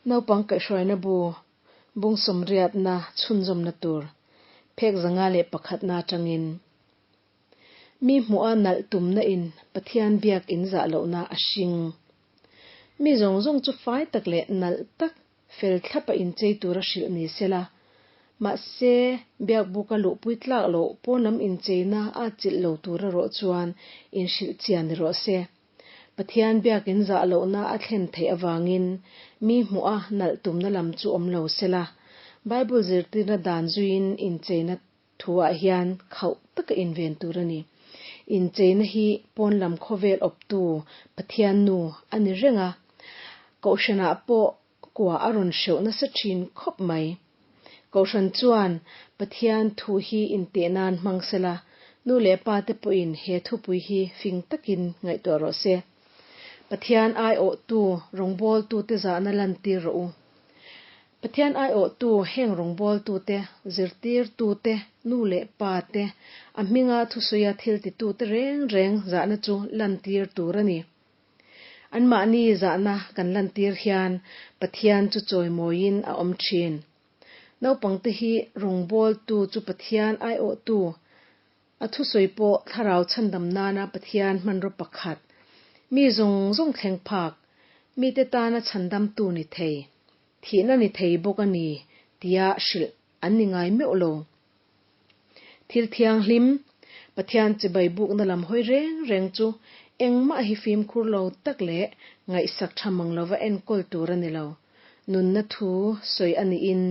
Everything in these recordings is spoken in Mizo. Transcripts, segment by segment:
Naupang kaihhruaina bu bung sawmriatna chhunzawmna tur phek 501 na atangin Mi hmuha nalh tumna in Pathian biak in zah lohna a hring. Mi zawng zawng chu fai tak leh nalh tak fel thlapa inchei tura hrilh ni sela. Mahse, biakbuka luhpui tlak loh pawnlam incheina a chilh lo tur erawh chuan inhrilh chian ni rawh se. Pathian biakin zah lohna a thlen theih avangin mi hmuha nalh tumna lam chu awm lo sela. Bible zirtirna dan zuiin incheina Thuah hian khauh taka inven tur a ni. Incheina hi pawnlam khawvel awptu Pathian nu a ni reng a, Kohhranah pawh kua a rawn hreuh nasa thin khawp mai. Kohhran chuan Pathian thu hi inteh nan hmang sela, nu leh pa te pawhin he thupui hi fing takin ngaihtuah rawh se. Pathian aiawhtu rawngbawltute zahna lantir rawh u. Pathian aiawhtu heng rawngbawltute, zirtirtute, nu leh pa te, a hminga thusawi a thil titute reng reng zahna chu lantir tur a ni. Anmahni zahna kan lantir hian Pathian chu chawimawiin a awm thin. Naupangte hi rawngbawltu chu Pathian aiawhtu, a thusawi pawh thlarau chhandam nana Pathian hmanraw pakhat, mi zawng zawng thleng phak, mite tana chhandamtu ni thei, Thihna ni thei bawk a ni tia hrilh an ni ngai meuh lo. Thil thianghlim, Pathian chibai bukna lam hawi reng reng chu engmah hi fimkhur lo tak leh ngaihsak tha mang lova enkawl tur a ni lo. Nunna thu sawi a nihin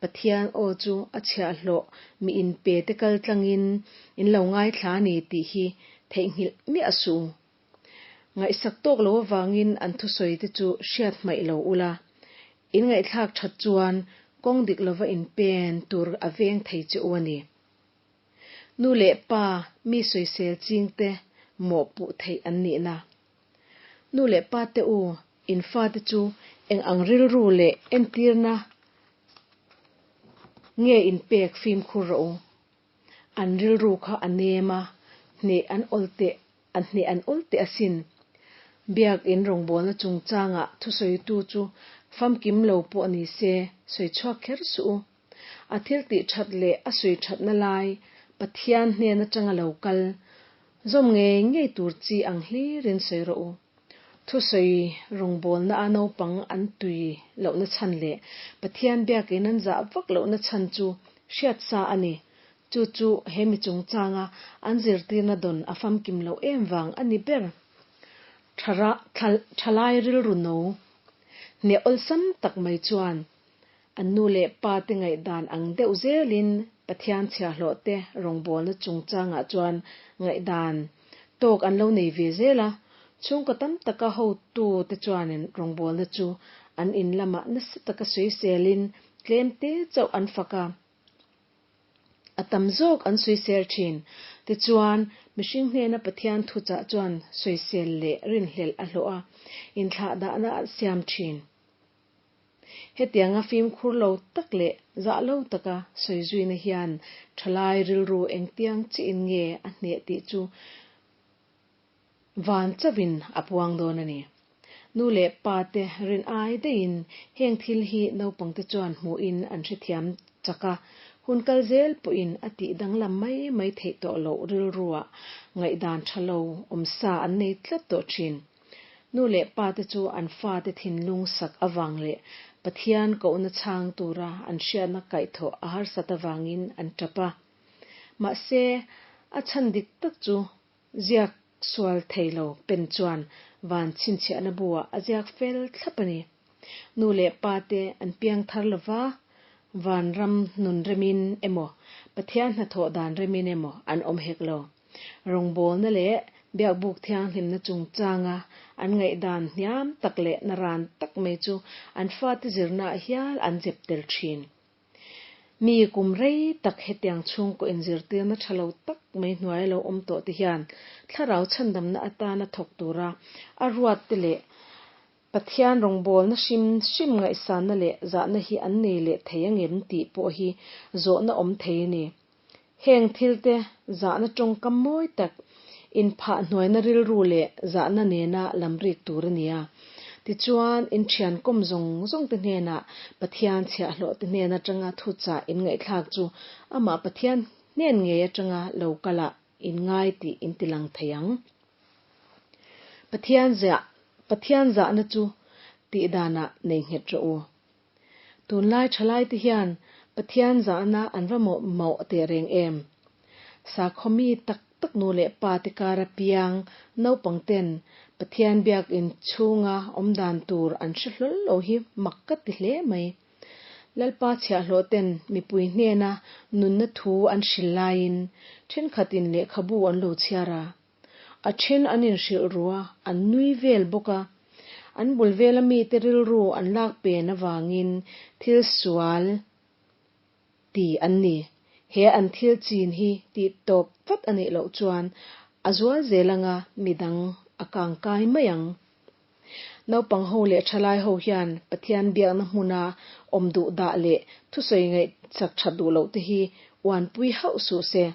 Pathian aw chu a chhiahhlawh mi inpe te kal tlangin in lo ngaithla a ni tih hi theihnghilh miah suh u. Ngaihsak tawk lo avangin an thusawi te chu hriat hmaih lo ula, in ngaihthlak that chuan kawng dik lova in pen tur a veng thei che u a ni. Nu leh pa mi sawisel ching te mawhpuh theih an nihna. Nu leh pa te u, in fate chu eng ang rilru leh entirna nge in pek fimkhur rawh u. An rilru kha a nem a, hneh an awl teh a hneh an awl teh asin. Biakin rawngbawlna chungchangah thusawitu chu famkim lo pawh ni se, sawi chhuak kher suh u. A thil tih that leh a sawi thatna lai Pathian hnen atanga lo kal, zawm ngei ngei tur chi ang hlirin sawi rawh u. Thusawi rawngbawlna a naupang an tui lohna chhan leh Pathian biakin an zah vak lohna chhan chu hriat sa a ni. Chu chu he mi chungchanga an zirtirna dawn a famkim loh em vang a ni ber. Thalai rilru no hneh awlsam tak mai chuan an nu leh pa te ngaihdan ang deuh zelin Pathian chhiahhlawh te rawngbawlna chungchangah chuan ngaihdan tawk an lo nei ve zel a, chhungkaw tam taka hotu te chuanin rawngbawlna chu an in lamah nasa taka sawiselin tlem te chauh an fak a. A tam zawk an sawisel thin. Tichuan, mihring hnena Pathian thuchah chuan sawisel leh rinhlelh a hlawh a, inthlahdahna a siam thin. Hetianga fimkhur lo tak leh zah lo taka sawi zuina hian thalai rilru engtiang chiin nge a hneh tih chu van chauhin a puang dawn a ni. Nu leh pa te rin ai daihin heng thil hi naupangte chuan hmuhin an hrethiam chak a, hun kal zel pawhin a tih danglam mai mai theih tawh loh rilruah ngaihdan tha lo awmsa an nei tlat tawh thin. Nu leh pa te chu an fate thinlung sak avang leh Pathian kohna chhang tura an hriatna kaihthawh a harsat avangin an tap a. Mahse, a chhan dik tak chu ziak sual thei lo pen chuan van chhinchhiahna buah a ziak fel thlap a ni. Nu leh pa te an piang thar lova, van ram nun remin emaw, Pathian hnathawh dan remin emaw an awm hek lo. Rawngbawlna leh biakbuk thianghlimna chungchanga an ngaihdan hniam tak leh naran tak mai chu an fate zirnaah hial an zep tel thin. Mi kum rei tak hetiang chhungkaw inzirtirna tha lo tak mai hnuai lo awm tawh te hian thlarau chhandamna atana thawk tura a ruat te leh Pathian rawngbawlna hrim hrim ngaihsanna leh zahna hi an nei leh thei angem tih pawh hi zawhna awm thei a ni. Heng thilte zahna tawngkam mawi tak, inphah hnuaina rilru leh zahna nena lamrik tur a ni a. Tichuan, in thian kawm zawng zawng te hnenah Pathian chhiahhlawh te hnen atanga thuchah in ngaihthlak chu amah Pathian hnen ngei atanga lo kalah in ngai tih in ti lang thei ang. Pathian ziah, Pathian zahna chu tih danah nei nghet rawh u. Tunlai thalai te hian Pathian zahna an va mawh mawh teh reng em? Sakhaw mi tak tak nu leh pa te kara piang naupang ten Pathian biakinn chhunga awm dan tur an hre hlawl lo hi mak ka ti hle mai. Lalpa chhiahhlawh ten mipui hnena nunna thu an hril laiin thenkhatin lehkhabu an lo chhiar a. A then an inhrilh ru a, an nui vel bawk a. An bul vela mite rilru an lak pen avangin thil sual ti an ni. He an thil chin hi tih tawp vat a nih loh chuan a zual zel anga midang a kangkai mai ang. Naupang ho leh thalai ho hian Pathian biakna hmuna awm duh dah leh thusawi ngaihsak that duh loh te hi uanpui hauh suh se.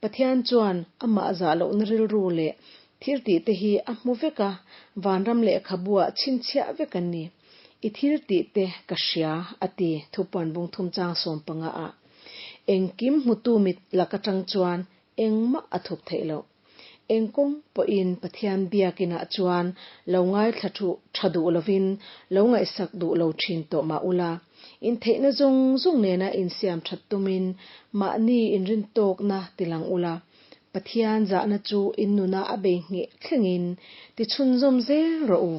Pathian chuan amah zah lohna rilru leh thil tih te hi a hmu vek a, vanram lehkhabuah chhinchhiah vek an ni. I thil tih te ka hria, a ti, Thupuan bung thum chang 15 ah. Engkim hmutu mit lak atang chuan engmah a thup theih loh. Eng kawng pawhin Pathian biakinah chuan lo ngaithla thu tha duh lovin lo ngaihsak duh lo thin tawh mah ula, intheihna zawng zawng nena insiam that tumin mahni inrintawkna tilang ula, Pathian zahna chu in nuna a bei ngheh thlengin tichhunzawm zel rawh u.